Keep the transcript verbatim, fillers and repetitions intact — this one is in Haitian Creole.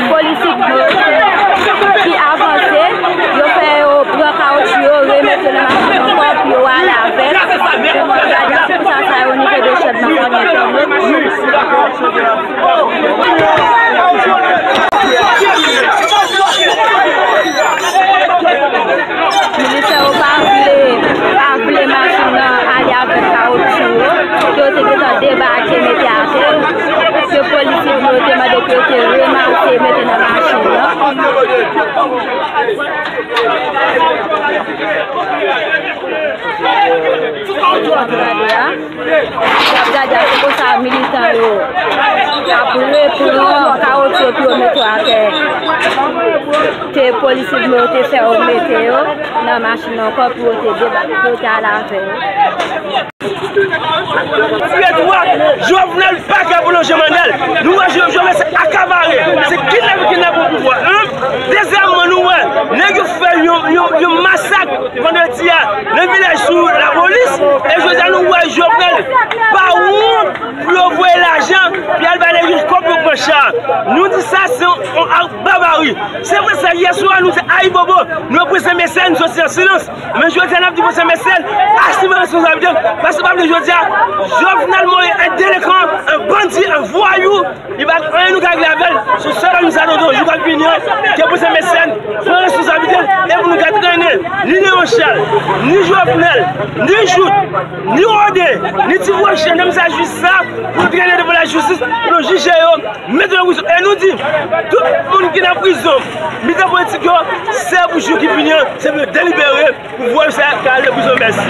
Polis ki avanse, yo fè yo pran kawotchou yo, remete nan machin ankò pou yo ale avè l. Gade, se pou sa, sa yo nivo de chèd nan kònè. Militè yo pa vle, pa vle machin nan ale avèk kawotchou yo, ke yo te gentan debake mete atè, ke polis yo te mande pou yo te remase mete nan machin nan. Gade a. W ap gade a, se konsa militan yo ap repran kawotchou pou yo mete atè. Ke polisye yo te fè yo mete yo nan machin nan ankò pou yo te deba-, pou yo te ale avè yo. Fè twa, Jovenel pa ka pwolonje manda l. Nou wè Jo-, Jovenel se akavare, se kidnape, kidnape pouvwa, hein? Dezyèmman, nou wè nèg yo fè yon, yon, yon masak vandredi a nan vilaj sou lapolis. E jodi a, nou wè Jovenel pa wont pou yo voye lajan, pou y al ba nèg yo kòb yo pran cha. Nou di sa se yon, yon ak babari. Se vre sa, yè swa nou te Ayibobo, nou prezidan Mesèl, nou soti an silans. Men jodi a, n ap di prezidan Mesèl asime responsablite l, paske pa vle jodi a, Jovenel Moïse, un délinquant, un bandit, un voyou, li pa gen anyen nou ka regle avè l. Se sèl administratè nou, jou k ap vini an, ke prezidan Mesèl pran responsablite l, e pou nou ka trennen ni Léon Charles, ni Jovenel, ni Jouthe, ni Rodé, ni Ti Gwochen, nèg sa jis sa, pou nou trennen devan lajistis, pou nou jije yo, mete yo nan prizon. E nou di, tout moun ki nan prizon, militan politik yo, se pou jou ki vini an, se pou yo delibere, pou voye sa ka ale prizon. Mèsi.